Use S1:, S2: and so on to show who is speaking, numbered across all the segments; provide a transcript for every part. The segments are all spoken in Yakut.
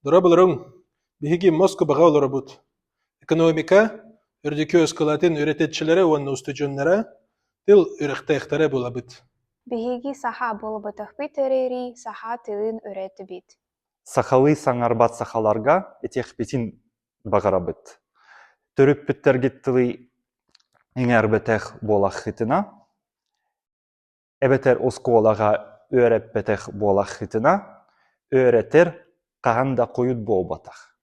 S1: Дорооболоруҥ! Биһиги Москубаҕа олоробут. Экономика үрдүкү оскуолатын үөрэтээччилэрэ уонна устудьуоннара тыл үөрэхтээхтэрэ буолабыт.
S2: Биһиги саха буолбатахпыт эрээри, саха тылын үөрэтэбит.
S3: Сахалыы саҥарбат сахаларга этиэхпитин баҕарабыт. Төрөппүттэргит тылы иҥэрбэтэх буоллаххытына, эбэтэр оскуолаҕа үөрэппэтэх буоллаххытына, үөрэтэр хаһан да хойут буолбатах.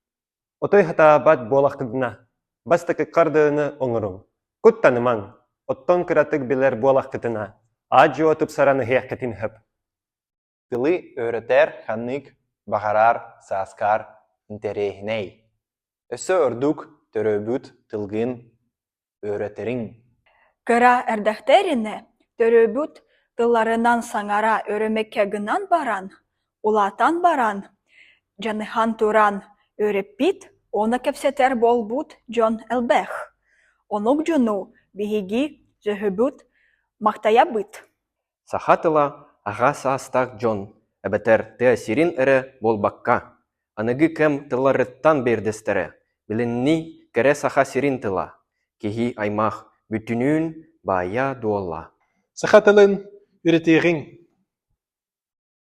S4: Отой сатаабат буоллаххытына, бастакы хардыыны оҥоруҥ, куттанымаҥ, оттон кыратык билэр буоллаххытына, аа-дьуо тупсаран иһиэххитин сөп.
S5: Тылы үөрэтэр ханнык баҕарар сааскар интэриэһинэй. Өссө ордук төрөөбүт тылгын үөрэтэриҥ.
S6: Кыра эрдэхтэринэ төрөөбүт тылларынан саҥара үөрэммэккэ гынан баран, улаатан баран, дьаныһан туран үөрэппит уонна кэпсэтэр буолбут дьон элбэх. Оннук дьону биһиги сөҕөбүт, махтайабыт.
S7: Саха тыла аҕа саастаах дьон эбэтэр тыа сирин эрэ буолбакка, аныгы кэм тылларыттан биирдэстэрэ, билиҥҥи кэрэ Саха сирин тыла, киһи аймах бүтүннүүн баайа-дуола.
S1: Саха тылын үөрэтиэҕиҥ.